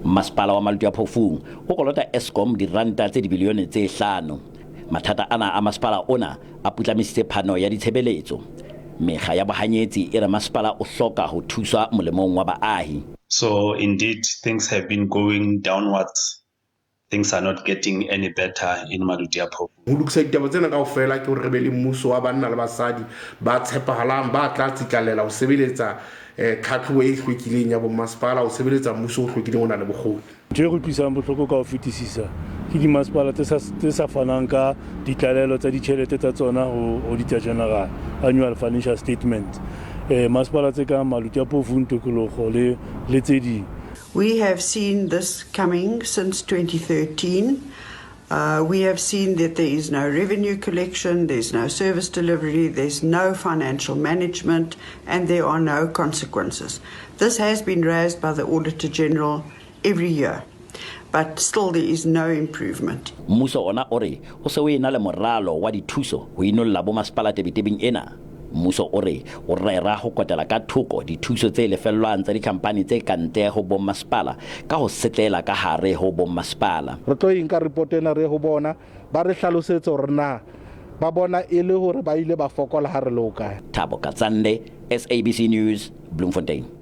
Masepala wa Maluti-a-Phofung o kolota Eskom diranta tse dibilione tse hlano. Mathata ana a masepala ona a putlamisitse phano ya ditshebeletso. Mekga ya bohanyetsi e re masepala o hloka ho thuswa molemong wa baahi. So indeed things have been going downwards. Things are not getting any better in Maluti-a-Phofung. Ho lokisa ditaba tsena kaofela ke hore re be le mmuso wa banna le basadi ba tshepahalang ba tla tsitlallela ho sebeletsa tlhatlhobo e hlwekileng ya bommasepala, ho sebeletsa mmuso o hlwekileng o nang le bokgoni. Ntho e re utlwisang bohloko ka ho fetisisa ke dimasepala tse sa fanang ka ditlalelo tsa ditjhelete tsa tsona ho Auditor General, annual financial statements. Masepala tse kang Maluti-a-Phofung, Tokologo le tse ding. We have seen this coming since 2013. We have seen that there is no revenue collection, there's no service delivery, there's no financial management, and there are no consequences. This has been raised by the Auditor General every year, but still there is no improvement. Mmuso ona o re o se o ena le moralo wa dithuso ho inolla bomasepala tebetebeng ena. Mmuso o re o rera ho kotela ka thoko dithuso tse lefellwang tsa dikhampani tse kantle ho bommasepala ka ho setlela ka hare ho bommasepala. Re tlo e nka report ena re ho bona ba re hlalosetse hore na ba bona e le hore ba ile ba fokola ha re le ho kae. Thabo Katsande, SABC News, Bloemfontein.